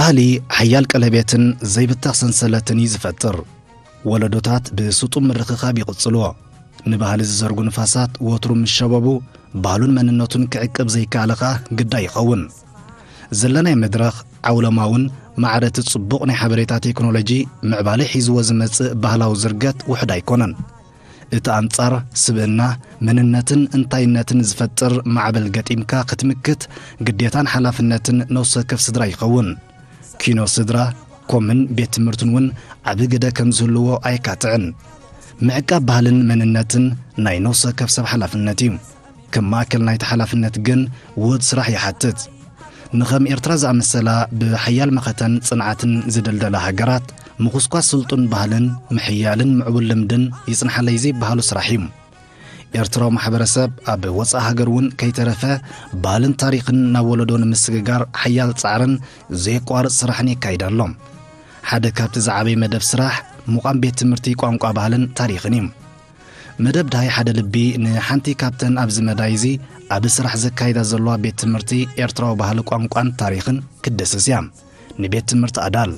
ባህሊ ሓያል ቀለቤትን ዘይብተኽ ሰንሰለትን እዩ ዝፈጥር። ወለዶታት ብስጡም ምርኽኻብ ይቕጽልዎ። ንባህሊ ዝዘርጉ ንፋሳት ወትሩ ምስ ሸበቡ፣ ባህሉን መንነቱን ክዕቅብ ዘይከኣለ ኸኣ ግዳይ ይኸውን። ዘለናይ መድረኽ ዓውለማውን ማዕረ እቲ ጽቡቕ ናይ ሓበሬታ ቴክኖሎጂ ምዕባለ ሒዝዎ ዝመጽእ ባህላዊ ዝርገት ውሑድ ኣይኮነን። እቲ ኣንጻር ስብእና፣ መንነትን እንታይነትን ዝፈጥር ማዕበል ገጢምካ ክትምክት ግዴታን ሓላፍነትን ነፍሲ ወከፍ ስድራ ይኸውን። ኪኖ ስድራ፣ ኮምን ቤት ትምህርትን እውን ዓቢ ግደ ከም ዝህልዎ ኣየካትዕን። ምዕቃብ ባህልን መንነትን ናይ ነፍሲ ወከፍ ሰብ ሓላፍነት እዩ። ከም ማእከል ናይቲ ሓላፍነት ግን ውሁድ ስራሕ ይሓትት። ንኸም ኤርትራ ዝኣመሰላ ብሓያል መኸተን ጽንዓትን ዝደልደላ ሃገራት፣ ምኹስኳስ ስልጡን ባህልን ምሕያልን ምዕቡል ልምድን ይጽንሓለይ ዘይበሃሉ ስራሕ እዩ። ኤርትራዊ ማሕበረሰብ ኣብ ወጻኢ ሃገር እውን ከይተረፈ ባህልን ታሪኽን ናብ ወለዶ ንምስግጋር ሓያል ጻዕርን ዘየቋርጽ ስራሕን የካይድ ኣሎ። ሓደ ካብቲ ዝዓበየ መደብ ስራሕ ምቋም ቤት ትምህርቲ ቋንቋ ባህልን ታሪኽን እዩ። መደብ ደሃይ ሓደ ልቢ ንሓንቲ ካብተን ኣብዚ መዳይ እዚ ኣብ ስራሕ ዘካይዳ ዘለዋ ቤት ትምህርቲ ኤርትራዊ ባህሊ ቋንቋን ታሪኽን ክትድስስ እያ። ንቤት ትምህርቲ ኣዳል።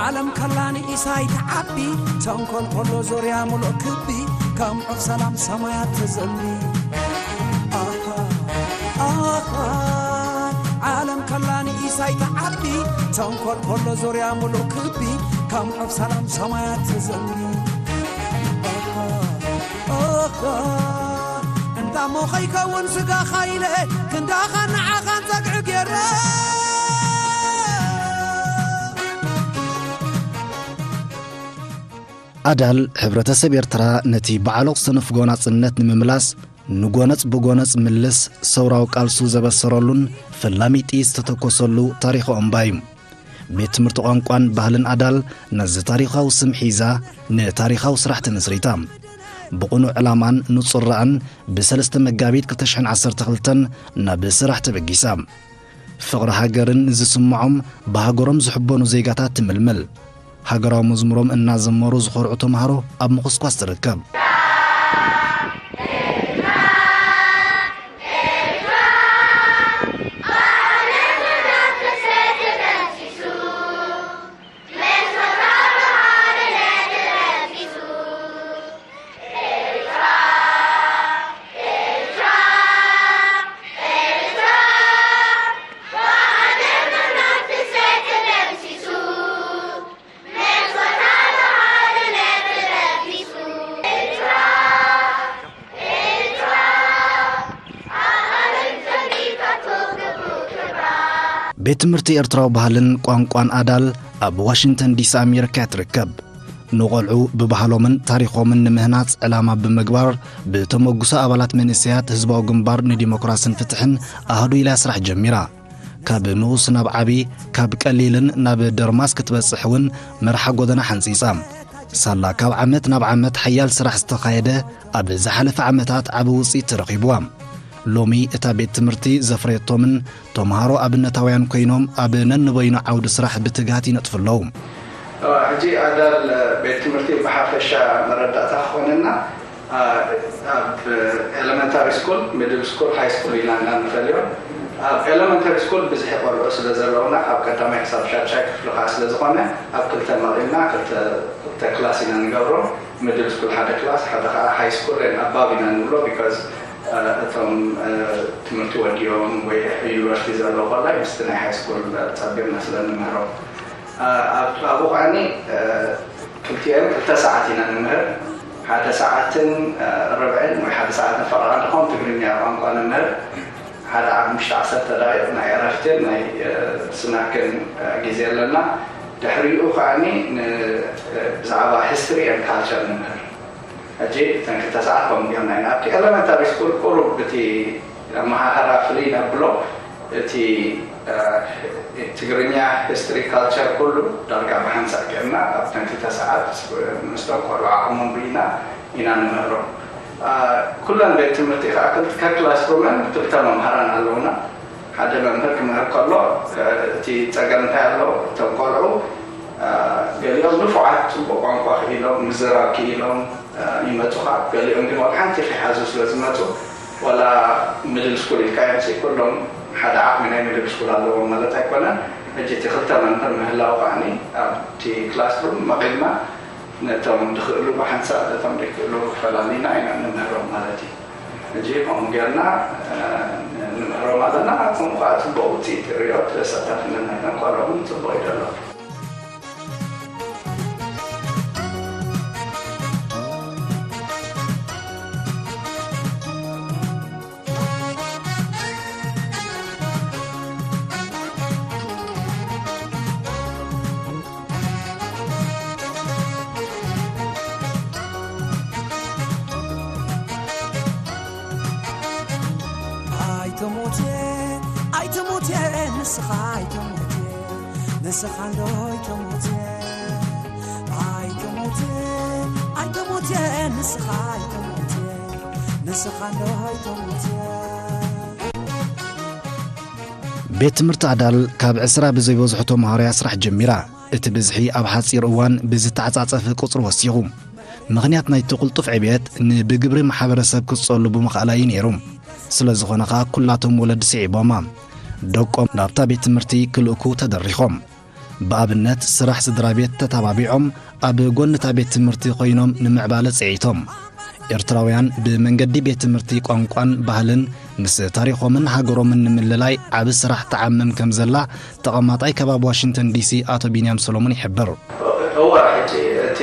ዓለም ከላ ንኢሳይ ትዓቢ፣ ተንኮል ከሎ ዙርያ ሙሉእ ክቢ፣ ከም ዑፍ ሰላም ሰማያት ትዘንቢ። ኣሃ፣ ኣሃ፣ ዓለም ከላ ንኢሳይ ትዓቢ፣ ተንኮል ከሎ ዙርያ ሙሉእ ክቢ፣ ከም ዑፍ ሰላም ሰማያት ትዘንቢ። ኣሃ፣ ኣሃ፣ እንዳ እሞ ከይከውን ስጋኻ ኢለ፣ ክንዳኻን ንዓኻን ጸግዒ ገይረ። ኣዳል፣ ሕብረተሰብ ኤርትራ ነቲ ብዓሎቕ ዝተነፍጎ ናጽነት ንምምላስ፣ ንጎነጽ ብጎነጽ ምልስ ሰውራዊ ቃልሱ ዘበሰረሉን ፈላሚ ጥይት ዝተተኮሰሉ ታሪኻዊ እምባ እዩ። ቤት ትምህርቲ ቋንቋን ባህልን ኣዳል ነዚ ታሪኻዊ ስም ሒዛ ንታሪኻዊ ስራሕ ተመስሪታ። ብቕኑዕ ዕላማን ንጹር ራእን ብ ሰለስተ መጋቢት ክልተ ሽሕን ዓሰርተ ክልተን ናብ ስራሕ ተበጊሳ። ፍቕሪ ሃገርን ዝስምዖም ብሃገሮም ዝሕበኑ ዜጋታት ትምልምል። ሃገራዊ መዝሙሮም እናዘመሩ ዝኾርዑ ተምሃሮ ኣብ ምኹስኳስ ትርከብ። ቤት ትምህርቲ ኤርትራዊ ባህልን ቋንቋን ኣዳል ኣብ ዋሽንግተን ዲሲ ኣሜሪካ ትርከብ። ንቖልዑ ብባህሎምን ታሪኾምን ንምህናጽ ዕላማ ብምግባር ብተመጉሶ ኣባላት መንእሰያት ህዝባዊ ግንባር ንዲሞክራስን ፍትሕን ኣህዱ ኢላ ስራሕ ጀሚራ። ካብ ንኡስ ናብ ዓቢ፣ ካብ ቀሊልን ናብ ደርማስ ክትበጽሕ እውን መርሓ ጎደና ሓንጺጻ። ሳላ ካብ ዓመት ናብ ዓመት ሓያል ስራሕ ዝተኻየደ ኣብ ዝሓለፈ ዓመታት ዓቢ ውጽኢት ተረኺብዋ። ሎሚ እታ ቤት ትምህርቲ ዘፍረየቶምን ተምሃሮ ኣብነታውያን ኮይኖም ኣብ ነንበይኑ ዓውዲ ስራሕ ብትግሃት ይነጥፉ ኣለዉ። ሕጂ ኣዳል ቤት ትምህርቲ ብሓፈሻ መረዳእታ ክኾነና ኣብ ኤለመንታሪ ስኩል፣ ሚድል ስኩል፣ ሃይ ስኩል ኢና እና ንፈልዮ። ኣብ ኤለመንታሪ ስኩል ብዝሒ ቆልዑ ስለ ዘለውና ኣብ ቀዳማይ ክሳብ ሻድሻይ ክፍሊ ከዓ ስለ ዝኾነ ኣብ ክልተ መቒልና ክልተ ክልተ ክላስ ኢና ንገብሮ። ሚድል ስኩል ሓደ ክላስ፣ ሓደ ከዓ ሃይ ስኩል ን ኣባብ ኢና ንብሎ። ቢካዝ እቶም ትምህርቲ ወዲኦም ወይ ዩኒቨርሲቲ ዘለዉ ቆላይ ምስቲ ናይ ሃይ ስኩል ጸቢቕና ስለ ንምህሮም ኣብኡ ከዓኒ ክልቲኦም ክልተ ሰዓት ኢና ንምህር። ሓደ ሰዓትን ርብዕን ወይ ሓደ ሰዓትን ፈረቓ እንተኾን ትግርኛ ቋንቋ ንምህር። ሓደ ሓሙሽተ ዓሰርተ ደቂቕ ናይ ዕረፍትን ናይ ስናክን ግዜ ኣለና። ድሕሪኡ ከዓኒ ብዛዕባ ሂስትሪ ን ካልቸር ንምህር። ሕጂ እተን ክልተ ሰዓት ከምኡ ጌርና ኢና። ኣብቲ ኤለመንታሪ ስኩል ቁሩብ እቲ ኣመሃህራ ፍልይ ነብሎ። እቲ ትግርኛ፣ ሂስትሪ፣ ካልቸር ኩሉ ዳርጋ ብሓንሳእ ጌርና ኣብተን ክልተ ሰዓት ምስቶም ቆልዑ ዓቕሞም ርኢና ኢና ንምህሮም። ኩለን ቤት ትምህርቲ ከዓ ክልተ ክላስሩምን ክልተ መምሃራን ኣለውና። ሓደ መምህር ክምህር ከሎ እቲ ጸገም እንታይ ኣሎ? እቶም ቆልዑ ገሊኦም ንፉዓት፣ ጽቡቕ ቋንቋ ክኢሎም፣ ምዝራብ ክኢሎም ይመጹኻ። ገሊኦም ግን ዋላ ሓንቲ ከይሓዙ ስለ ዝመጹ፣ ዋላ ሚድል ስኩል ኢልካዮም ሲ ኩሎም ሓደ ዓቕሚ ናይ ሚድል ስኩል ኣለዎም ማለት ኣይኮነን። ሕጂ እቲ ክልተ መምህር ምህላው ከዓኒ ኣብቲ ክላስሩም መቒድና ነቶም ዝኽእሉ ብሓንሳእ፣ ነቶም ዘይክእሉ ፈላሊና ኢና ንምህሮም ማለት እዩ። ሕጂ ከምኡ ጌርና፣ እ፣ ንምህሮም ኣለና። ከምኡ ከዓ ጽቡቕ ውጽኢት ይርእዮ። እቲ ኣሳታፍነት ናይቶም ቆልዑ እውን ጽቡቕ እዩ ዘሎ። ኣይትሙት፣ ኣይትሙት፣ ንስኻ ኣይትሙት፣ ንስኻ እንዶ ኣይትሙት፣ ኣይትሙት፣ ኣይትሙት፣ ንስኻ ኣይትሙት፣ ንስኻ እንዶ ኣይትሙት። ቤት ትምህርቲ ኣዳል ካብ ዕስራ ብዘይበዝሑ ተምሃሮ እያ ስራሕ ጀሚራ። እቲ ብዝሒ ኣብ ሓጺር እዋን ብዝተዓጻጸፈ ቁጽሪ ወሲኹ። ምኽንያት ናይቲ ቅልጡፍ ዕብየት ንብግብሪ ማሕበረሰብ ክጸሉ ብምኽኣላ እዩ ነይሩ። ስለ ዝኾነ ኸኣ ኩላቶም ወለዲ ስዒቦማ። ደቆም ናብታ ቤት ትምህርቲ ክልእኩ ተደሪኾም። ብኣብነት ስራሕ ስድራ ቤት ተተባቢዖም ኣብ ጎኒ እታ ቤት ትምህርቲ ኮይኖም ንምዕባለ ጽዒቶም። ኤርትራውያን ብመንገዲ ቤት ትምህርቲ ቋንቋን ባህልን ምስ ታሪኾምን ሃገሮምን ንምልላይ ዓቢ ስራሕ ትዓምም ከም ዘላ ተቐማጣይ ከባቢ ዋሽንግተን ዲሲ ኣቶ ቢንያም ሰሎሞን ይሕብር። እወ፣ ሕጂ እቲ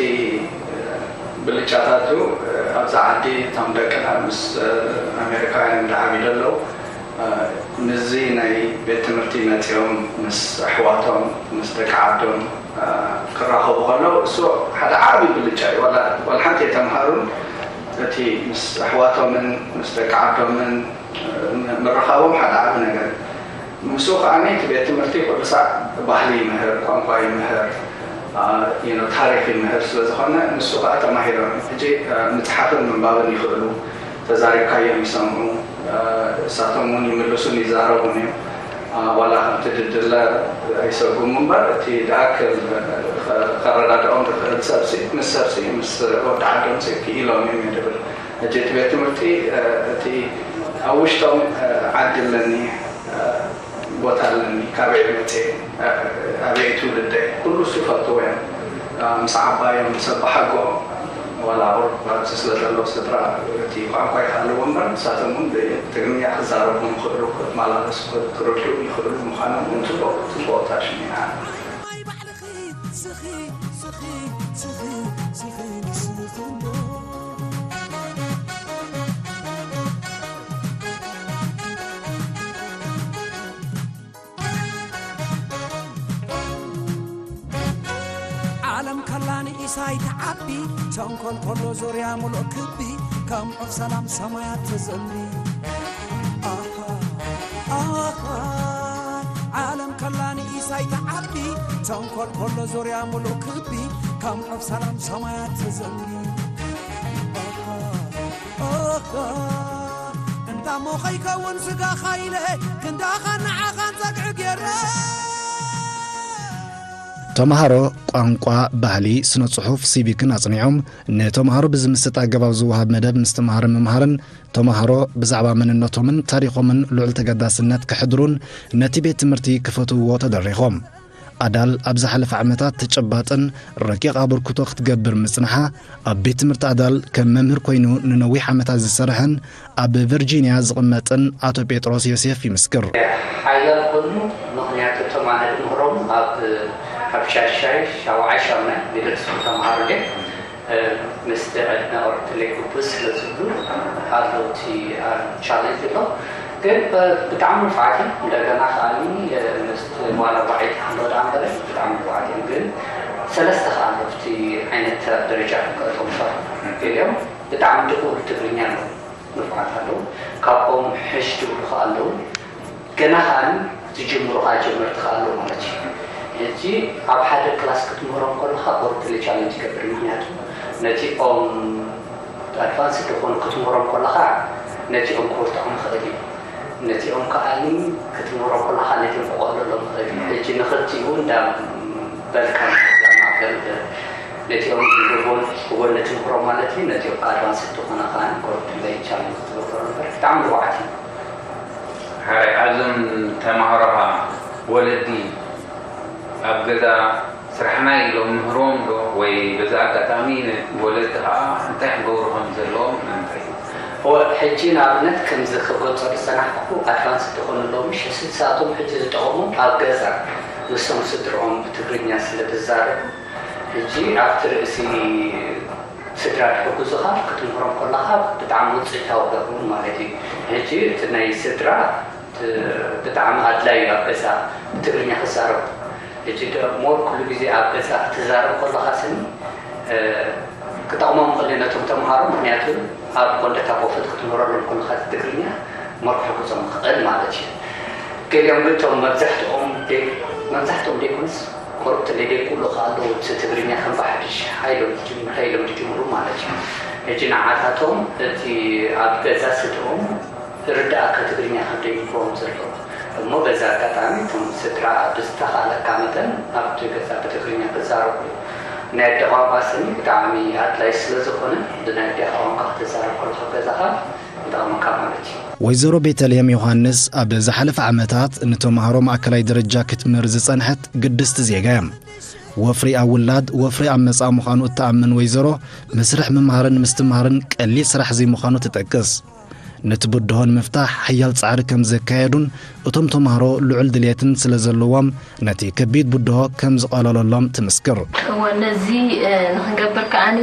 ብልጫታቱ ኣብዛ ዓዲ እቶም ደቅና ምስ ኣሜሪካውያን እንዳዓብዩ ዘለዉ፣ ምስዚ ናይ ቤት ትምህርቲ መጺኦም ምስ ኣሕዋቶም፣ ምስ ደቂ ዓዶም ክራኸቡ ከለዉ፣ እሱ ሓደ ዓቢ ብልጫ እዩ። ዋላ፣ ዋላ ሓንቲ የተምሃሩን እቲ ምስ ኣሕዋቶምን ምስ ደቂ ዓዶምን ምርኻቦም ሓደ ዓቢ ነገር። ምስኡ ከኣ እቲ ቤት ትምህርቲ ኩሉ ሳዕ ባህሊ ይምህር፣ ቋንቋ ይምህር፣ አ፣ you know፣ ታሪኽ ይምህር ስለ ዝኾነ፣ ንሱ ከኣ ተማሂሮም። ሕጂ፣ አ፣ ምጽሓፍን ምንባብን ይኽእሉ፣ ተዛሪብካዮም ይሰምዑ፣ አ፣ እሳቶም እውን ይምልሱን ይዛረቡን እዮም። አ፣ ዋላ ከምቲ ድድለ ኣይሰጉሙ እምበር፣ እቲ ዝኣክል፣ አ፣ ከ-፣ ከረዳድኦም ዝኽእል ሰብሲ፣ ምስ ሰብሲ፣ ምስ ወዲ ዓዶምሲ ክኢሎም እዮም እየ ድብል። ሕጂ እቲ ቤት ትምህርቲ፣ አ፣ እቲ ኣብ ውሽጦም፣ አ፣ ዓዲ ኣለኒ፣ አ፣ ቦታ ኣለኒ፣ ካበይ መፅየ፣ አ፣ ኣበይ ትውልደ፣ ኩሉ እሱ ይፈልጥዎ እዮም። አ፣ ምስ ዓባዮም፣ ምስ ኣባሓጎኦም፣ ዋላ ቁሩብ ኣብዚ ስለ ዘለዉ ስድራ፣ እቲ ቋንቋ ይሃልዎ እምበር፣ ንሳቶም እውን ብትግርኛ ክዛረቡ ይኽእሉ፣ ክመላለሱ፣ ክርድኡ ይኽእሉ ምዃኖም እውን ፅቡቕ፣ ፅቡቕ ታሽም ኢና። ስኺ፣ ስኺ፣ ስኺ፣ ስኺ፣ ንስኺ እንዶ። ዓለም ከላ ንኢሳይ ትዓቢ፣ ተንኮል ከሎ ዙርያ ሙሉእ ክቢ፣ ከም ዑፍ ሰላም ሰማያት ትዘንቢ። ኣሃ፣ ኣሃ፣ ዓለም ከላ ንኢሳይ ትዓቢ፣ ተንኮል ከሎ ዙርያ ሙሉእ ክቢ፣ ከም ዑፍ ሰላም ሰማያት ትዘንቢ። ኣሃ፣ ኣሃ፣ እንዳ እሞ ከይከውን ስጋኻ ኢለ፣ ክንዳኻን ንዓኻን ጸግዒ ገይረ። ተምሃሮ ቋንቋ፣ ባህሊ፣ ስነ ጽሑፍ፣ ሲቪክን ኣጽኒዖም፣ ንተምሃሮ ብዝምስጥ ኣገባብ ዝወሃብ መደብ ምስትምሃርን ምምሃርን፣ ተምሃሮ ብዛዕባ መንነቶምን ታሪኾምን ልዑል ተገዳስነት ከሕድሩን ነቲ ቤት ትምህርቲ ክፈትውዎ ተደሪኾም። ኣዳል ኣብ ዝሓለፈ ዓመታት ተጨባጥን ረቂቕ ኣበርክቶ ክትገብር ምጽንሓ፣ ኣብ ቤት ትምህርቲ ኣዳል ከም መምህር ኮይኑ ንነዊሕ ዓመታት ዝሰርሐን ኣብ ቨርጂንያ ዝቕመጥን ኣቶ ጴጥሮስ ዮሴፍ ይምስክር። ሓያል ጎኑ፣ ምኽንያቱ እቶም ኣነ ድምህሮም ኣብ፣ ኣብ ሻድሻይ፣ ሻውዓይ፣ ሻምናይ ሚድል ስኩል ተምሃሮ ድዮም። እ፣ ምስቲ ዕድመ ኦርትሌ ግቡእ ስለ ዝብሉ ኣለዉ፣ እቲ፣ እ፣ ቻለንጅ ኣሎ። ግን፣ እ፣ ብጣዕሚ ንፉዓት እዮም። እንደገና ከኣኒ፣ እ፣ ምስቲ ጓል ኣርባዕተ ኣሎ ደኣ እምበር ብጣዕሚ ንፉዓት እዮም። ግን ሰለስተ ከኣ ኣሎ፣ ኣብቲ ዓይነት ደረጃ ክንገልጾም ንኽእል እዮም። ብጣዕሚ ድኹል ትግርኛ ኣለዉ፣ ንፉዓት ኣለዉ። ካብኦም ሕሽ ዝብሉ ከኣ ኣለዉ። ገና ከኣ ዝጅምሩ ከኣ ጀመርቲ ከኣ ኣለዉ ማለት እዩ። ሕጂ ኣብ ሓደ ክላስ ክትምህሮም ከለኻ ኦርትሌ ቻለንጅ ይገብር። ምኽንያቱ ነቲኦም ኣድቫንስድ ዝኾኑ ክትምህሮም ከለኻ ነቲኦም ክወድቖም ይኽእል እዩ። ነቲኦም ከኣ ክትምህሮም ከለኻ ነቲኦም ክቐልሎም ይኽእል እዩ። ሕጂ ንኽልቲኡ እንዳ በልካ ነቲኦም ንጎን ጎን ንትምህሮ ማለት እዩ። ነቲኦም ኣድቫንስ ዝኾነ ከዓ ኮርት ላይ ቻለንጅ ክትገብሮ ነበር። ብጣዕሚ ንዋዓት እዩ። ሓራይ ኣብዞም ተማሃሮኻ ወለዲ ኣብ ገዛ ስራሕና ኢሎም ምህሮም ዶ ወይ በዚ ኣጋጣሚ ወለዲ ከዓ እንታይ ክገብሩ ከም ዘለዎም እንታይ? ሕጂ ንኣብነት ከምዚ ክገልጾ ዝጸናሕኩ ኣድቫንስ ዝኾኑ ኣለዉ ምሽ ንሳቶም ሕጂ ዝጠቐሞም ኣብ ገዛ ንሶም ስድርኦም ብትግርኛ ስለ ዝዛረቡ ሕጂ ኣብቲ ርእሲ ስድራ ትሕግዙኻ ክትምህሮም ከለኻ ብጣዕሚ ውፅኢታዊ ገርኩም ማለት እዩ። ሕጂ እቲ ናይ ስድራ ብጣዕሚ ኣድላይ እዩ ኣብ ገዛ ብትግርኛ ክዛረቡ። ሕጂ ሞር ኩሉ ግዜ ኣብ ገዛ ክትዛረብ ከለኻ ስኒ ክጠቕሞም ክእል ነቶም ተምሃሮ ምክንያቱ ኣብ ጎንደታ ኮፈት ክትምህረሎም ከለኻ ትግርኛ ሞር ክሕግዞም ክእል ማለት እዩ። ገሊኦም ግን እቶም መብዛሕትኦም መብዛሕትኦም ደይኮንስ ቁሩብ ተለይ ደይክእሉ ከኣለዉ እቲ ትግርኛ ከም ብሓድሽ ሓይሎም ሓይሎም ዝጅምሩ ማለት እዩ። ሕጂ ንዓታቶም እቲ ኣብ ገዛ ስድኦም ርዳእካ ትግርኛ ከም ደይግብኦም ዘሎ እሞ በዚ ኣጋጣሚ እቶም ስድራ ብዝተኻእለካ መጠን ኣብቲ ገዛ ብትግርኛ ክዛረቡ ናይ ኣደ ቋንቋ ስኒ ብጣዕሚ ኣድላይ ስለ ዝኾነ ብናይ ኣዴኻ ቋንቋ ክትዛረብ ከለካ ገዛኻ ይጠቕመካ ማለት እዩ። ወይዘሮ ቤተልሔም ዮሃንስ ኣብ ዝሓለፈ ዓመታት ንተምሃሮ ማእከላይ ደረጃ ክትምህር ዝጸንሐት ግድስቲ ዜጋ እያ። ወፍሪ ኣብ ውላድ ወፍሪ ኣብ መጻኢ ምዃኑ እትኣምን ወይዘሮ መስርሕ ምምሃርን ምስትምሃርን ቀሊል ስራሕ ዘይምዃኑ ትጠቅስ። ነቲ ብድሆ ንምፍታሕ ሓያል ጻዕሪ ከም ዘካየዱን እቶም ተምሃሮ ልዑል ድልየትን ስለ ዘለዎም ነቲ ከቢድ ብድሆ ከም ዝቐለለሎም ትምስክር። እወ ነዚ ንክንገብር ከዓኒ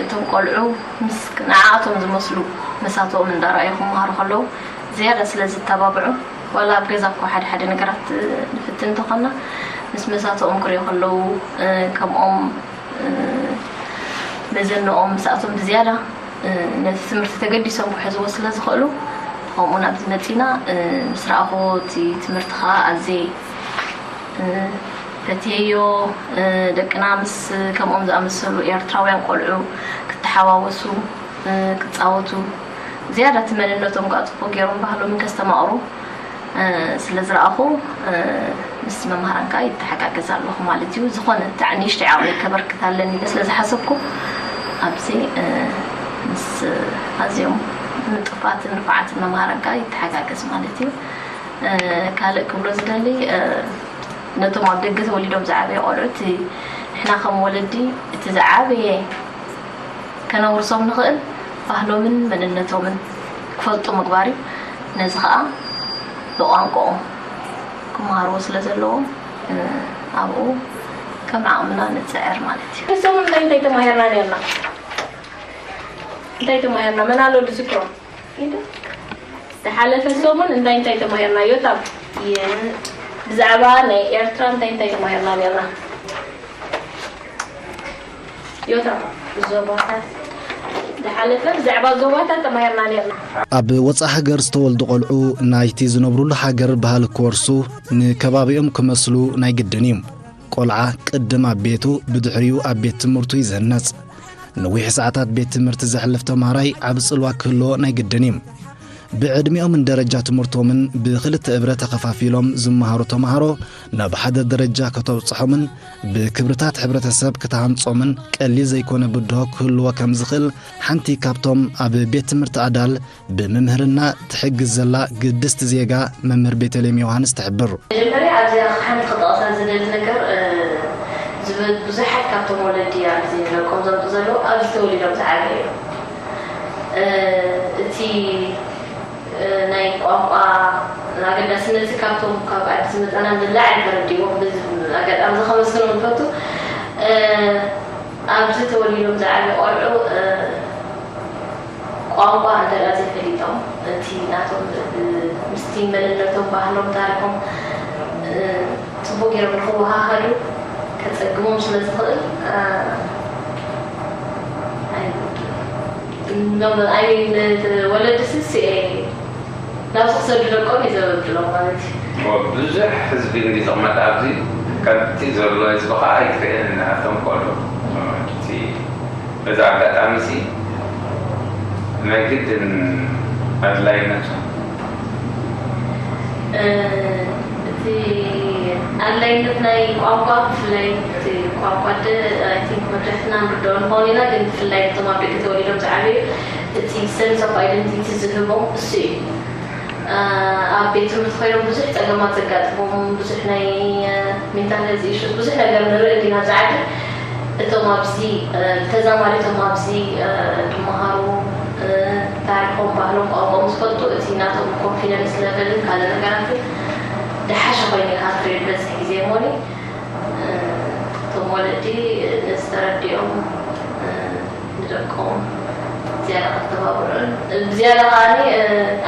እቶም ቆልዑ ምስ ንዓኣቶም ዝመስሉ መሳትኦም እንዳረኣዩ ክመሃሩ ከለዉ ዝያዳ ስለ ዝተባብዑ ዋላ ኣብ ገዛ እኮ ሓደ ሓደ ነገራት ንፍትን እንተኾና ምስ መሳትኦም ክሪኦ ከለዉ ከምኦም መዘንኦም ምስኣቶም ብዝያዳ ነቲ ትምህርቲ ተገዲሶም ክሕዝዎ ስለ ዝኽእሉ ከምኡ ናብዚ መፂና ምስ ረኣኹ እቲ ትምህርቲ ከዓ ኣዝየ ፈትየዮ። ደቅና ምስ ከምኦም ዝኣመሰሉ ኤርትራውያን ቆልዑ ክተሓዋወሱ ክፃወቱ ዝያዳ እቲ መንነቶም ከዓ ፅቡቅ ገይሮም ባህሎምን ከስተማቕሩ ስለ ዝረኣኹ ምስ መምሃራን ከዓ ይተሓጋገዝ ኣለኹ ማለት እዩ። ዝኾነ እታ ንእሽተይ ዓቕመይ ከበርክት ኣለኒ ኢለ ስለ ዝሓሰብኩ ኣብዚ ምስ ኣዝዮም ንጡፋትን ንፉዓትን መምሃራን ከዓ ይተሓጋገዝ ማለት እዩ። ካልእ ክብሎ ዝደሊ ነቶም ኣብ ደገ ተወሊዶም ዝዓበዩ ቆልዑ እቲ ንሕና ከም ወለዲ እቲ ዝዓበየ ከነውርሶም ንኽእል ባህሎምን መንነቶምን ክፈልጡ ምግባር እዩ። ነዚ ከዓ ብቋንቋኦም ክመሃርዎ ስለ ዘለዎም ኣብኡ ከም ዓቕምና ንፅዕር ማለት እዩ። ሰሙን እንታይ እንታይ ተማሂርና ነርና? እንታይ ተማሂርና? መን ኣሎ ዝዝክሮ? ዝሓለፈ ሰሙን እንታይ እንታይ ተማሂርና? ዮታብ ብዛዕባ ናይ ኤርትራ እንታይ እንታይ ተማሂርና ነርና? ዮታ ዞባታት ዝሓለፈ ብዛዕባ ዞባታት ተማሂርና ነርና። ኣብ ወፃኢ ሃገር ዝተወልዱ ቆልዑ ናይቲ ዝነብሩሉ ሃገር ባህሊ ክወርሱ ንከባቢኦም ክመስሉ ናይ ግድን እዩ። ቆልዓ ቅድም ኣብ ቤቱ ብድሕሪኡ ኣብ ቤት ትምህርቱ ይዘነፅ። ነዊሕ ሰዓታት ቤት ትምህርቲ ዘሕልፍ ተምሃራይ ዓብ ፅልዋ ክህልዎ ናይ ግድን እዩ። ብዕድሚኦምን ደረጃ ትምህርቶምን ብክልተ እብረ ተኸፋፊሎም ዝመሃሩ ተምሃሮ ናብ ሓደ ደረጃ ከተብፅሖምን ብክብርታት ሕብረተሰብ ክትሃንፆምን ቀሊል ዘይኮነ ብድሆ ክህልዎ ከም ዝኽእል ሓንቲ ካብቶም ኣብ ቤት ትምህርቲ ኣዳል ብመምህርና ትሕግዝ ዘላ ግድስቲ ዜጋ መምህር ቤተልሔም ዮሃንስ ትሕብር። መጀመርያ ኣብዚኣ ሓንቲ ክጠቕሳ ዝደሊ ነገር ብዙሓት ካብቶም ወለዲ ኣብዚ ደቆም ዘምፁ ዘለዉ ኣብዚ ተወሊዶም ዝዓበዩ እዮም። እቲ ናይ ቋንቋ ኣገዳስነት ካብቶም ካብ ዓዲ ዝመፀና ንላዕሊ ተረዲዎም በዚ ኣጋጣሚ እዚ ከመስግኖም ንፈቱ። ኣብዚ ተወሊዶም ዝዓበዩ ቆልዑ ቋንቋ እንተ ደኣ ዘይፈሊጦም እቲ ናቶም ምስቲ መንነቶም ባህሎም ታሪኾም ፅቡቅ ገይሮም ንክወሃሃዱ ከፀግሞም ስለ ዝኽእል ወለዲ ስስ ናብዚ ክሰዱ ደቆም እዩ ዘበብሎም ማለት እዩ። ብዙሕ ህዝቢ እንዲ ዝቕመጥ ኣብዚ ከምቲ ዘሎ ህዝቢ ከዓ ኣይትርእን እናቶም ቆልዑ እቲ በዚ ኣጋጣሚ እዚ ናይ ግድን ኣድላይነቱ እቲ ኣድላይነት ናይ ቋንቋ፣ ብፍላይ እቲ ቋንቋ ደ I think መብዛሕትና ንርድኦ ንኸውን ኢና፣ ግን ብፍላይ እቶም ኣብ ደገ ተወሊዶም ዝዓበዩ እቲ sense of identity ዝህቦም እሱ እዩ። ኣብ ቤት ትምህርቲ ኮይኖም ብዙሕ ጸገማት ዘጋጥሞም፣ ብዙሕ ናይ mental health issues፣ ብዙሕ ነገር ንርኢ ዲና ኣብዚ ዓዲ። እቶም ኣብዚ ተዛማሪቶም ኣብዚ ዝመሃሩ፣ ታሪኾም፣ ባህሎም፣ ቋንቋኦም ዝፈልጡ፣ እቲ ናቶም confidence level ን ካልእ ነገራትን ዝሓሸ ኮይኑ ኢኻ ትሪኦ ዝበዝሕ ግዜ እሞኒ። እቶም ወለዲ ነዚ ተረዲኦም ንደቆም ዝያዳ ከተባብዑን ብዝያዳ ከዓኒ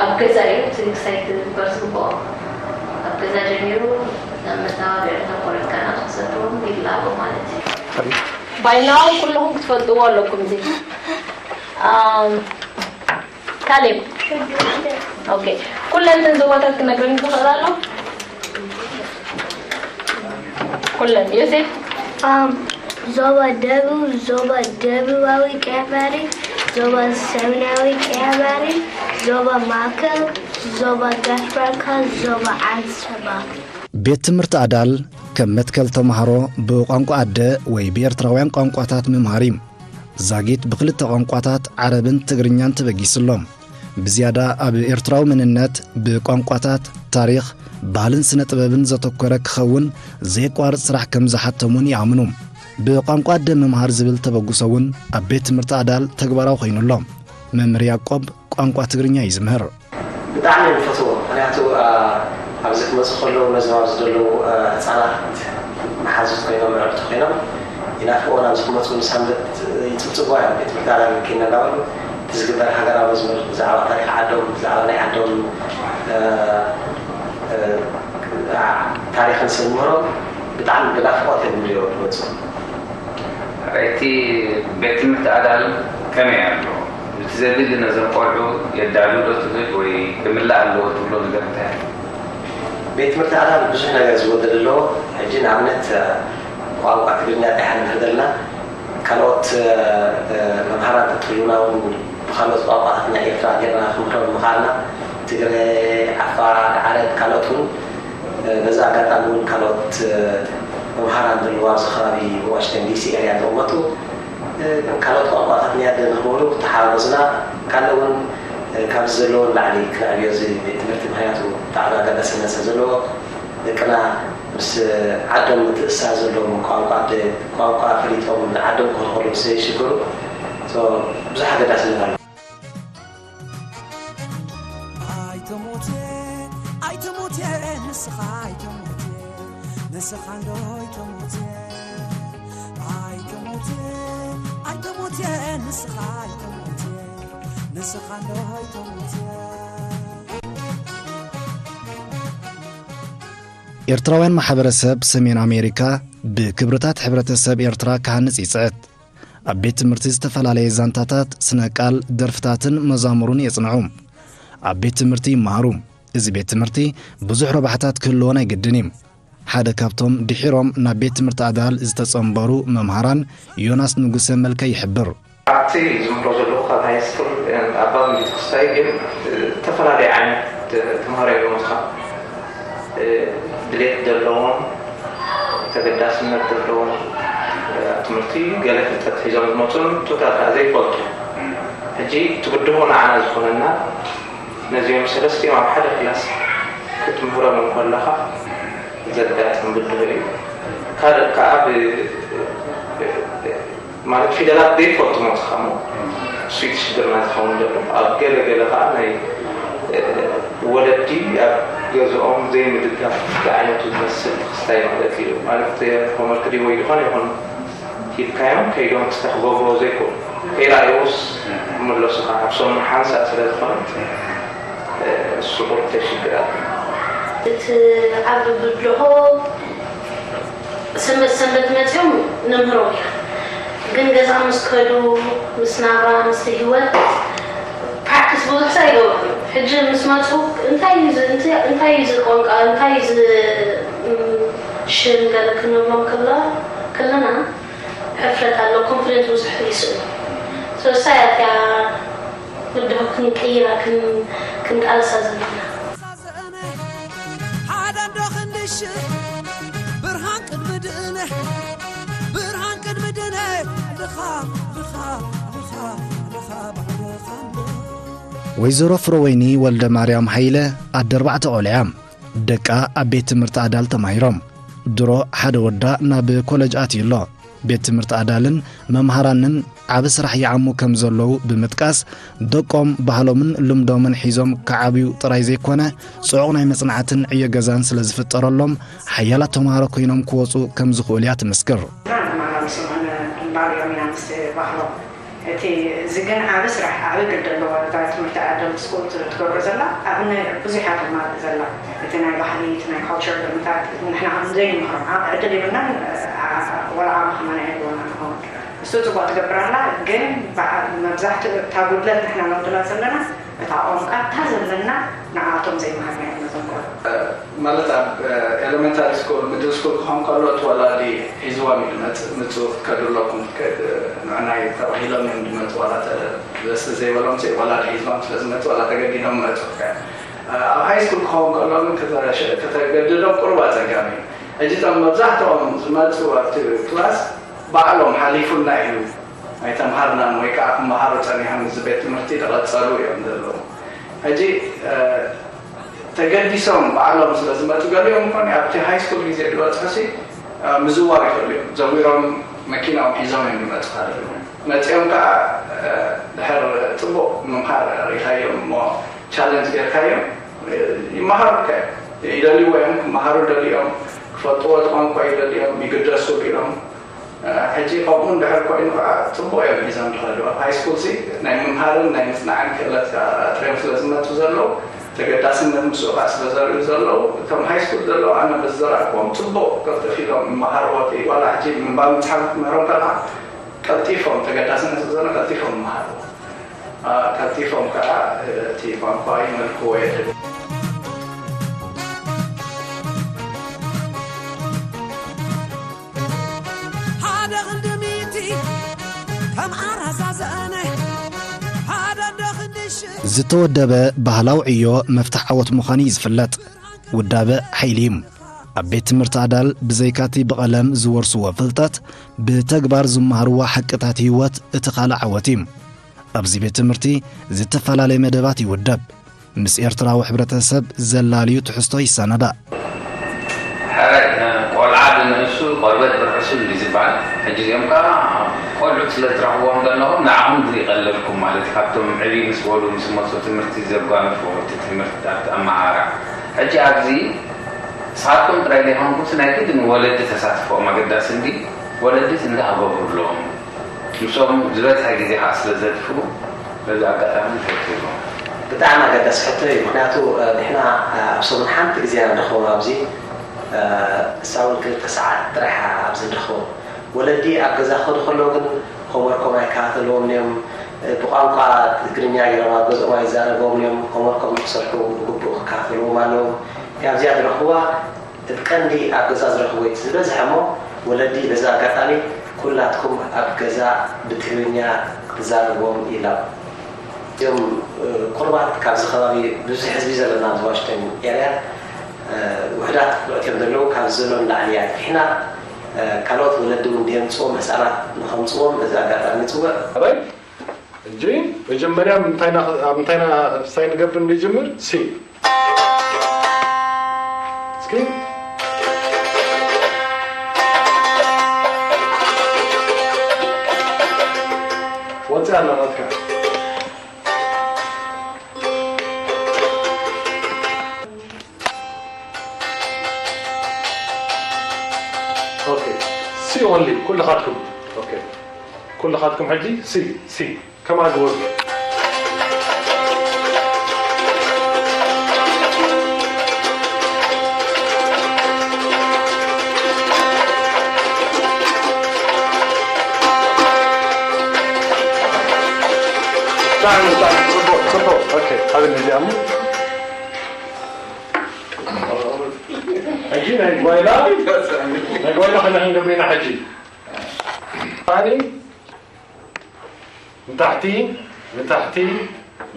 ኣብ ገዛ እዩ እቲ ክሳይ ክግበር ዝግብኦ። ኣብ ገዛ ጀሚሩ ናብ መተባብዒ ተኮሪትካ ናብ ዝሰድዎም ይላቦ ማለት እዩ። ባይናው ኩልኹም ክትፈልጥዎ ኣለኩም እዚ ካሌብ። ኦኬ፣ ኩለን እተን ዞባታት ክነግረኒ ትኽእል ኣሎ? ኩለን። ዮሴፍ? ኣም፣ ዞባ ደቡብ፣ ዞባ ደቡባዊ ቀያባሪ፣ ዞባ ሰሜናዊ ቀያባሪ፣ ዞባ ማእከል፣ ዞባ ጋሽ ባርካ፣ ዞባ ዓንሰባ። ቤት ትምህርቲ ኣዳል ከም መትከል ተምሃሮ ብቋንቋ ኣደ ወይ ብኤርትራውያን ቋንቋታት ምምሃር እዩ። ዛጊት ብኽልተ ቋንቋታት ዓረብን ትግርኛን ተበጊሱ ኣሎ። ብዝያዳ ኣብ ኤርትራዊ መንነት፣ ብቋንቋታት፣ ታሪኽ፣ ባህልን ስነ ጥበብን ዘተኮረ ክኸውን ዘየቋርጽ ስራሕ ከም ዝሓተም እውን ይኣምኑ። ብቋንቋ ኣደ ምምሃር ዝብል ተበግሶ እውን ኣብ ቤት ትምህርቲ ኣዳል ተግባራዊ ኮይኑ ኣሎ። መምህር ያዕቆብ ቋንቋ ትግርኛ እዩ ዝምህር። ብጣዕሚ እዮም ዝፈትዎ። ምክንያቱ ኣብዚ ክመፁ ከለዉ ነዞም ኣብዚ ዘለዉ ህፃናት መሓዙት ኮይኖም ምዕብቲ ኮይኖም ይናፍቆ ናብዚ ክመፁ ንሳንበት ይፅብፅብዋ እዮም ቤት ትምህርቲ ኣዳል ኬድና እንዳበሉ እቲ ዝግበር ሃገራዊ መዝሙር ብዛዕባ ታሪክ ዓዶም ብዛዕባ ናይ ዓዶም ታሪክን ስንምህሮም ብጣዕሚ ብናፍቆት እዮም ንሪኦ ዝመፁ። እቲ ቤት ትምህርቲ ኣዳል ከመይ ኣሎ? እቲ ዘድሊ ነዞም ቆልዑ የዳሉ ዶ ትብል ወይ ክምላእ ኣለዎ ትብሎ ነገር እንታይ ኣሎ? ቤት ትምህርቲ ኣዳል ብዙሕ ነገር ዝጎደል ኣለዎ። ሕጂ ንኣብነት ቋንቋ ትግርኛ እንታይ ሓንሕደልና ካልኦት መምሃራን ተትህሉና እውን ብካልኦት ቋንቋታት ናይ ኤርትራ ጌርና ክንምህሮም ምኽኣልና ትግረ፣ ዓፋር፣ ዓረብ ካልኦት እውን በዚ ኣጋጣሚ እውን ካልኦት መምሃራን ዘለዉ ኣብዚ ከባቢ ዋሽንግተን ዲሲ ኤርያ ዝቕመጡ ካልኦት ቋንቋታት ናይ ኣደ ንኽምህሩ ክተሓጋገዙና ካልእ እውን ካብዚ ዘለዎ ንላዕሊ ክነዕብዮ እዚ ቤት ትምህርቲ ምኽንያቱ ብጣዕሚ ኣገዳስነት ስለ ዘለዎ ደቅና ምስ ዓዶም ምትእስሳር ዘለዎም ቋንቋ ኣደ ቋንቋ ፈሊጦም ንዓዶም ክኾኑ ምስ ዘይሽገሩ ብዙሕ ኣገዳስነት ኣለዎ። ኣይትሙት ኣይትሙት ንስኻ ኣይትሙት ንስኻ እንዶ ኣይትሙት ኣይትሙት ኣይትሙት ንስኻ ኣይትሙት ንስኻ እንዶ ኣይትሙት ኤርትራውያን ማሕበረሰብ ሰሜን ኣሜሪካ ብክብርታት ሕብረተሰብ ኤርትራ ክሃንጽ ይጽዕት። ኣብ ቤት ትምህርቲ ዝተፈላለየ ዛንታታት፣ ስነ ቃል፣ ደርፍታትን መዛሙሩን የጽንዑ። ኣብ ቤት ትምህርቲ ይመሃሩ። እዚ ቤት ትምህርቲ ብዙሕ ረብሓታት ክህልዎ ናይ ግድን እዩ። ሓደ ካብቶም ድሒሮም ናብ ቤት ትምህርቲ ኣዳል ዝተጸንበሩ መምሃራን ዮናስ ንጉሰ መልከ ይሕብር። ኣብቲ ዝምህሮ ዘለኹ ካብ ሃይስኩል ኣባ ቤተክርስትያን ግን ዝተፈላለዩ ዓይነት ተምሃሮ እዮም ዝመፁኻ። ድሌት ዘለዎም፣ ተገዳስነት ዘለዎም ኣብ ትምህርቲ ገለ ፍልጠት ሒዞም ዝመፁን ቶታል ከዓ ዘይፈልጡ። ሕጂ እቲ ብድሆ ንዓና ዝኾነና ነዚኦም ሰለስቲኦም ኣብ ሓደ ክላስ ክትምህሮም እንከለኻ ዘጋጥም ብድሆ እዩ። ካልእ ከዓ ብ ማለት ፊደላት ዘይፈልጡ መፅኻ እሞ እሱ እቲ ሽግርና ዝኸውን ዘሎ ኣብ ገለ ገለ ከዓ ናይ ወለዲ ኣብ ገዝኦም ዘይምድጋፍ ዝዓይነቱ ዝመስል ክስታይ ማለት እዩ ማለት ሆመርክ ድዩ ወይ ዝኾነ ይኹን ሂብካዮም ከይዶም ክስታይ ክገብርዎ ዘይክእሉ ከይረኣይዎስ ክምለሱ ከዓ ኣብ ሰሙን ሓንሳእ ስለ ዝኾነት እሱ ቁርተ ሽግር ኣሎ። እቲ ዓቢ ብድሆ ሰንበት ሰንበት መፅዮም ነምህሮም ኢና ግን ገዛ ምስ ከዱ ምስ ናብራ ምስ ህይወት ፕራክቲስ ብዙሕ ሳ ይገብሩ ሕጂ ምስ መፁ እንታይ እዩ እንታይ እዩ ቋንቋ እንታይ እዩ ሽም ገለ ክንብሎም ከለና ሕፍረት ኣሎ ኮንፊደንስ ብዙሕ ይስእኑ ሶሳያትያ ብድሆ ክንቀይራ ክንቃለሳ ዘለና ሓደ እንዶ ክንድሽ ብርሃን ቅድሚ ድነ ልኻ ልኻ ልኻ ልኻ ባዕልኻ ወይዘሮ ፍረወይኒ ወልደ ማርያም ሃይለ ኣደ ኣርባዕተ ቆልዓ ደቃ ኣብ ቤት ትምህርቲ ኣዳል ተማሂሮም ድሮ ሓደ ወዳ ናብ ኮለጅ ኣትዩ ኣሎ። ቤት ትምህርቲ ኣዳልን መምሃራንን ዓቢ ስራሕ ይዓሙ ከም ዘለዉ ብምጥቃስ ደቆም ባህሎምን ልምዶምን ሒዞም ክዓብዩ ጥራይ ዘይኮነ ጽዑቕ ናይ መጽናዕትን ዕዮ ገዛን ስለ ዝፍጠረሎም ሓያላት ተምሃሮ ኮይኖም ክወጹ ከም ዝኽእሉ እያ ትምስክር። ንመሃሮ ስምዑን ንባልዮም ኢና ምስ ባህሎም እቲ እዚ ግን ዓቢ ስራሕ ዓቢ ግደ ኣለዎ እዛ ትምህርቲ ኣደም ስኩል ትገብሮ ዘላ ኣብ ብዙሓት ተማሪ ዘላ እቲ ናይ ባህሊ እቲ ናይ ካልቸር ብምታት ንሕና ከም ዘይንምህሮም ዕድል የብልናን ወላ ዓቕሚ ከማና የብልናን ንኸውን እሱ ጽቡቕ ትገብር ኣላ ግን መብዛሕትኡ እታ ጉድለት ንሕና ነጉድላ ዘለና እታ ቋንቋ እታ ዘለና ንዓኣቶም ዘይመሃርናዮም ነዞም ቆልዑ። ማለት ኣብ ኤለመንታሪ ስኩል ሚድል ስኩል ክኾን ከሎ እቲ ወላዲ ሒዝዎም እዩ ዝመፅእ ምፅኡ ክትከዱ ኣለኩም ንዕናይ ተባሂሎም እዮም ዝመፁ ዋላ ደስ ዘይበሎም ሲ ወላዲ ሒዝዎም ስለ ዝመፁ ዋላ ተገዲዶም መፁ ኣብ ሃይ ስኩል ክኸውን ከሎ ግን ከተገድዶም ቁሩብ ኣፀጋሚ እዩ ሕጂ እቶም መብዛሕትኦም ዝመፁ ኣብቲ ክላስ ባዕሎም ሓሊፉና እዩ ኣይተምሃርናን ወይ ከዓ ክመሃሩ ፀኒሖም እዚ ቤት ትምህርቲ ዝቐፀሉ እዮም ዘለዉ ሕጂ ተገዲሶም ባዕሎም ስለ ዝመፁ ገሊኦም ኮን ኣብቲ ሃይ ስኩል ግዜ ዝበፅሑ ሲ ምዝዋር ይኽእሉ እዮም ዘዊሮም መኪናኦም ሒዞም እዮም ዝመፁ ካለ መፂኦም ከዓ ድሕር ፅቡቅ ምምሃር ሪኢኻዮም እሞ ቻለንጅ ጌርካዮም ይመሃሩካ እዮም ይደልይዎ እዮም ክመሃሩ ደልዮም ክፈልጥዎ ቋንቋ ይደልዮም ይግደሱ ቢሎም ሕጂ ከምኡ እንድሕር ኮይኑ ከዓ ፅቡቅ እዮም ሒዞም ዝኸዱ ኣብ ሃይስኩል ሲ ናይ ምምሃርን ናይ ምፅናዕን ክእለት ኣጥርዮም ስለ ዝመፁ ዘለዉ ተገዳስነት ምስኡ ከዓ ስለ ዘርእዩ ዘለዉ እቶም ሃይስኩል ዘለዉ ኣነ በዝዘራእክዎም ፅቡቅ ቅልጥፍ ኢሎም ይመሃርዎ ዋላ ሕጂ ምንባብ ምፅሓፍ ክትምህሮም ከለካ ቀልጢፎም ተገዳስነት ስለ ዘሎ ቀልጢፎም ይመሃርዎ ቀልጢፎም ከዓ እቲ ቋንቋ ይመልክዎ የድሊ ሓደ ክንዲ ሚእቲ ከም ዓራዛ ዘእነ ሓደ ኣደ ክንዲ ሽሕ ዝተወደበ ባህላዊ ዕዮ መፍትሕ ዓወት ምዃኑ እዩ ዝፍለጥ። ውዳበ ሓይሊ እዩ። ኣብ ቤት ትምህርቲ ኣዳል ብዘይካቲ ብቐለም ዝወርስዎ ፍልጠት ብተግባር ዝመሃርዎ ሓቅታት ህይወት እቲ ካልእ ዓወት እዩ። ኣብዚ ቤት ትምህርቲ ዝተፈላለየ መደባት ይውደብ። ምስ ኤርትራዊ ሕብረተሰብ ዘላልዩ ትሕዝቶ ይሰናዳእ። ሕራይ ቆልዓ ብንእሱ ቆርበት ብርሑሱ እንዲ ዝበሃል ሕጂ እዚኦም ከዓ ቆልዑት ስለ ትረኽብዎም ዘለኹም ንዓኹም ድሪቀለልኩም ማለት እዩ ካብቶም ዕብይ ምስ በሉ ምስ መፁ ትምህርቲ ዘጓንፎ እቲ ትምህርቲ ኣብቲ ኣመሃራ ሕጂ ኣብዚ ንስኻትኩም ጥራይ ዘይኮንኩምሲ ናይ ግድን ወለዲ ተሳትፎኦም ኣገዳሲ እንዲ ወለዲስ እንታይ ክገብሩ ኣለዎም ምስኦም ዝበዝሐ ግዜ ከዓ ስለ ዘጥፍኡ በዚ ኣጋጣሚ እንታይ ትብሉ? ብጣዕሚ ኣገዳሲ ሕቶ እዩ ምክንያቱ ንሕና ኣብ ሰሙን ሓንቲ ግዜ ኢና ንረኽቦም ኣብዚ እሳ እውን ክልተ ሰዓት ጥራሕ ኣብዚ ንረኽቦም ወለዲ ኣብ ገዛ ክኸዱ ከለዉ ግን ሆምወርኮም ኣይከታተልዎም እዮም ብቋንቋ ትግርኛ ገይሮም ኣብ ገዝኦም ኣይዛረብዎም እዮም ሆምወርኮም ንክሰርሑ ብግቡእ ክከታተልዎም ኣለዎም እያ ኣብዚኣ ዝረኽብዋ እቲ ቀንዲ ኣብ ገዛ ዝረኽቦ እቲ ዝበዝሐ እሞ ወለዲ በዚ ኣጋጣሚ ኩላትኩም ኣብ ገዛ ብትግርኛ ክትዛረብዎም ኢሎም። እዚኦም ቁሩባት ካብዚ ከባቢ ብዙሕ ህዝቢ ዘለና ኣብዚ ዋሽንግተን ኤርያ ውሑዳት ቆልዑት እዮም ዘለዉ። ካብዚ ዘሎ ንላዕሊ እያ ኣጥፊሕና። ካልኦት ወለዲ እውን ድየምፅዎም ህፃናት ንኸምፅዎም በዚ ኣጋጣሚ ይፅውዕ። ኣበይ? ሕጂ መጀመርያ ምንታይና ምንታይና ስታይ ንገብር ንጅምር ሲ እስኪ ወፂኣ ኣላ ናትካ ሲ ኦንሊ ኩልኻትኩም ኩልኻትኩም ሕጂ ሲ ሲ ከማን ግበሩ። ብጣዕሚ ብጣዕሚ ፅቡቅ ፅቡቅ ኦኬ ሓብኒ እዚኣ እሞ ሕጂ ናይ ጓይላ ናይ ጓይላ ከና ክንገብር ኢና ሕጂ ንታሕቲ ንታሕቲ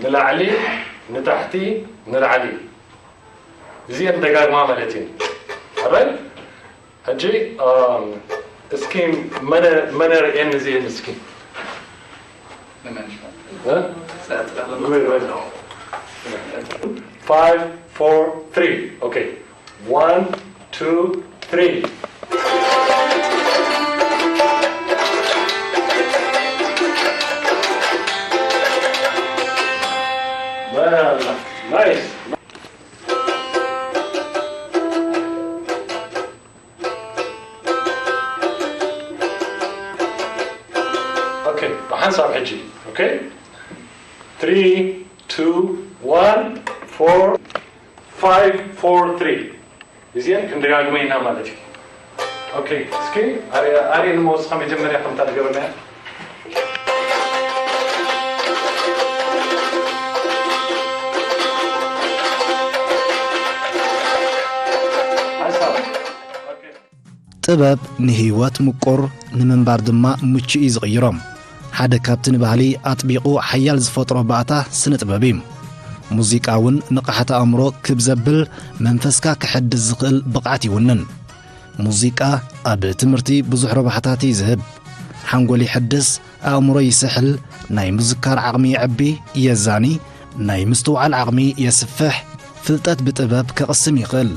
ንላዕሊ ንታሕቲ ንላዕሊ እዚአን ደጋግማ ማለት እዩ ኣበል ሕጂ እስኪ መነ መነ ርእየን እዚኤን እስኪ። Five, four, three. Okay. One, two, three. Man, nice. Okay, ብሓንሳብ ሕጂ። Okay? Three, two, one, four, five, four, three. እዚአን ክንደጋግመ ኢና ማለት እዩ። Okay፣ እስኪ ኣርየን መወስኻ መጀመርያ ከምታ ትገብርና። ሓንሳብ። Okay. ጥበብ ንህይወት ምቁር፣ ንምንባር ድማ ምቹእ እዩ ዝቕይሮ። ሓደ ካብቲ ንባህሊ ኣጥቢቑ ሓያል ዝፈጥሮ ባእታ ስነ ጥበብ እዩ። ሙዚቃ እውን ንቕሓት ኣእምሮ ክብ ዘብል፣ መንፈስካ ክሕድስ ዝኽእል ብቕዓት ይውንን። ሙዚቃ ኣብ ትምህርቲ ብዙሕ ረብሓታት እዩ ዝህብ። ሓንጎል ይሕድስ፣ ኣእምሮ ይስሕል፣ ናይ ምዝካር ዓቕሚ የዕቢ፣ የዛኒ፣ ናይ ምስትውዓል ዓቕሚ የስፍሕ፣ ፍልጠት ብጥበብ ከቕስም ይኽእል።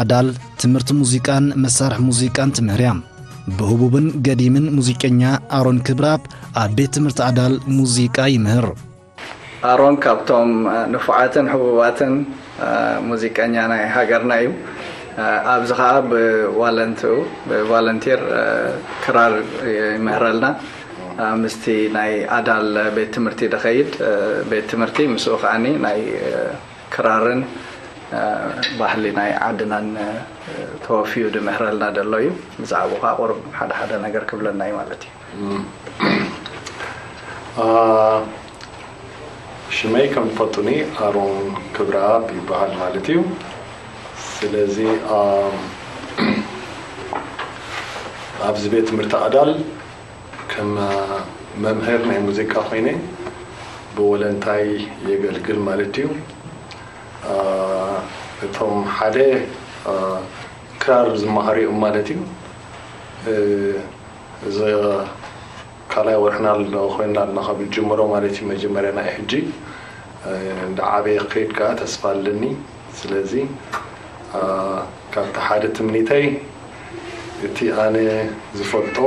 ኣዳል ትምህርቲ ሙዚቃን መሳርሒ ሙዚቃን ትምህር እያ። ብህቡብን ገዲምን ሙዚቀኛ ኣሮን ክብረኣብ ኣብ ቤት ትምህርቲ ኣዳል ሙዚቃ ይምህር። ኣሮን ካብቶም ንፉዓትን ሕቡባትን ሙዚቀኛ ናይ ሃገርና እዩ። ኣብዚ ኸዓ ብዋለንትኡ ብቫለንቲር ክራር ይምህረልና። ምስቲ ናይ ኣዳል ቤት ትምህርቲ ድኸይድ ቤት ትምህርቲ ምስኡ ከዓኒ ናይ ክራርን ባህሊ ናይ ዓድናን ተወፊዩ ድምህረልና ደሎ እዩ። ብዛዕባኡ ከዓ ቁሩብ ሓደ ሓደ ነገር ክብለና እዩ ማለት እዩ። ሽመይ ከም ትፈልጡኒ ኣሮን ክብረኣብ ይበሃል ማለት እዩ። ስለዚ ኣብዚ ቤት ትምህርቲ ኣዳል ከም መምህር ናይ ሙዚቃ ኮይነ ብወለንታይ የገልግል ማለት እዩ። እቶም ሓደ ክራር ዝመሃሩ እዮም ማለት እዩ። እዚ ካልኣይ ወርሕና ኮይና ኣለና ካብ ንጅምሮ ማለት እዩ። መጀመርያ ናይ ሕጂ እንዳዓበየ ክኸይድ ከዓ ተስፋ ኣለኒ። ስለዚ ካብቲ ሓደ ትምኒተይ እቲ ኣነ ዝፈልጦ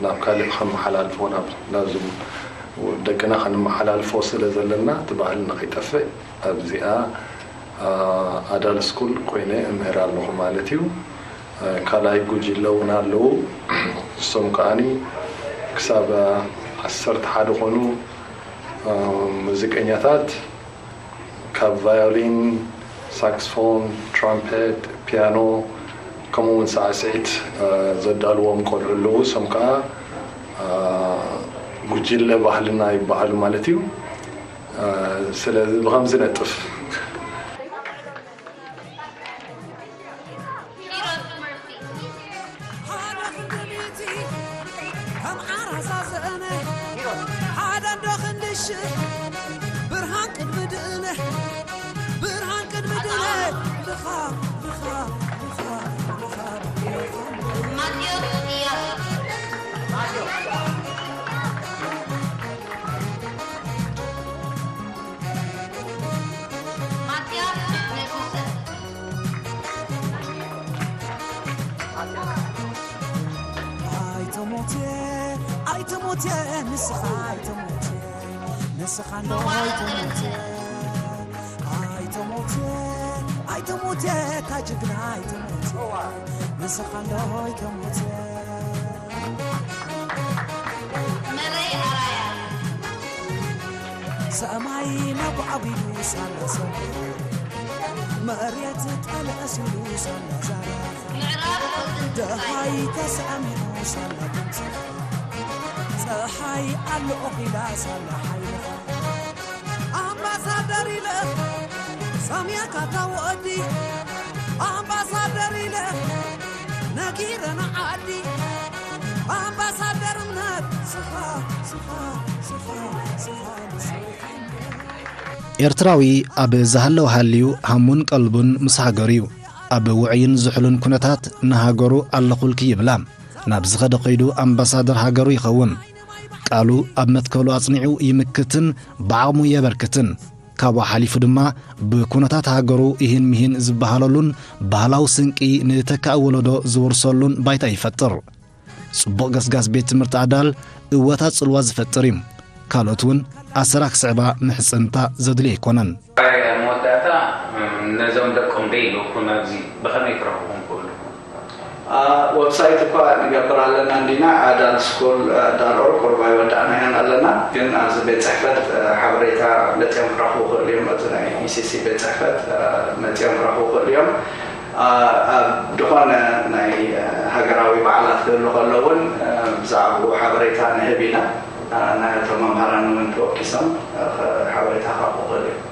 ናብ ካልእ ከመሓላልፎ ናብ ናብዚ ደቅና ከነመሓላልፎ ስለ ዘለና እቲ ባህልና ከይጠፍእ ኣብዚኣ ኣዳል ስኩል ኮይነ እምህር ኣለኹ ማለት እዩ። ካልኣይ ጉጅለ እውን ኣለዉ። እሶም ከዓኒ ክሳብ ዓሰርተ ሓደ ኮኑ ሙዚቀኛታት ካብ ቫዮሊን፣ ሳክስፎን፣ ትራምፔት፣ ፒያኖ ከምኡ እውን ሳዕስዒት ዘዳልዎም ቆልዑ ኣለዉ። እሶም ከዓ ጉጅለ ባህልና ይበሃሉ ማለት እዩ። ስለዚ ብኸምዚ ነጥፍ። ሓደ ክንዲ ሚእቲ ከም ዓራዛ ዘእነ ሓደ እንዶ ክንዲ ሽሕ ብርሃን ቅድሚ ድእነ ብርሃን ቅድሚ ድእነ ድኻ ድኻ ድኻ ድኻ ማቴዎስ ኢያሱ ማትያስ ነሱሰ ኣይትሙት ኣይትሙት ንስኻ ኣይትሙት ንስኻ እንዶ ኣይትሙት ኣይትሙት ኣይትሙት እታ ጅግና ኣይትሙት ንስኻ እንዶ ኣይትሙት መለይ ኣራያ ሰማይ ነጓዕጒዱ ሳላ ሰማይ መሬት ጠለስ ኢሉ ሳላ ዛራ ምዕራብ ቁጥንጥንታይ ደሃይ ተሳሚዑ ሳላ ድምፂ ፀሓይ ኣሎ ኦኺላ ሳላ ሓይልኻ ኣምባሳደር ኢለ ሰምየካ ታወዲ ኣምባሳደር ኢለ ነጊረ ንዓዲ ኣምባሳደር እምነት ስኻ ስኻ ስኻ ስኻ ንስኻ ኤርትራዊ ኣብ ዝሃለወ ሃልዩ ሃሙን ቀልቡን ምስ ሃገሩ እዩ። ኣብ ውዑይን ዝሑልን ኩነታት ንሃገሩ ኣለኹልኪ ይብላ። ናብ ዝኸደ ከይዱ ኣምባሳደር ሃገሩ ይኸውን። ቃሉ ኣብ መትከሉ ኣጽኒዑ ይምክትን ብዓቕሙ የበርክትን። ካብኡ ሓሊፉ ድማ ብኩነታት ሃገሩ ይህን ምሂን ዝበሃለሉን ባህላዊ ስንቂ ንተካእ ወለዶ ዝውርሰሉን ባይታ ይፈጥር። ጽቡቕ ገስጋስ ቤት ትምህርቲ ኣዳል እወታ ጽልዋ ዝፈጥር እዩ። ካልኦት እውን ኣሰራ ክስዕባ ምሕጽንታ ዘድልዮ ኣይኮነን። ኣብ መወዳእታ ነዞም ደቆም ደይልእኩ ናብዚ ብኸመይ ክረኽቡኹም ክእሉ? ዌብሳይት እኳ ንገብር ኣለና እንዲና ኣዳል ስኩል ዳት ኦርግ ቁሩብ ኣይወዳእናዮን ኣለና፣ ግን ኣብዚ ቤት ጽሕፈት ሓበሬታ መጺኦም ክረኽቡ ክእሉ እዮም። ኣብዚ ናይ ኢሲሲ ቤት ጽሕፈት መጺኦም ክረኽቡ ክእሉ እዮም። ኣብ ዝኾነ ናይ ሃገራዊ በዓላት ክህሉ ከሎ እውን ብዛዕባኡ ሓበሬታ ንህብ ኢና። ናይቶም መምሃራን እውን ተወኪሶም ሓበሬታ ክረኽቡ ክእሉ እዮም።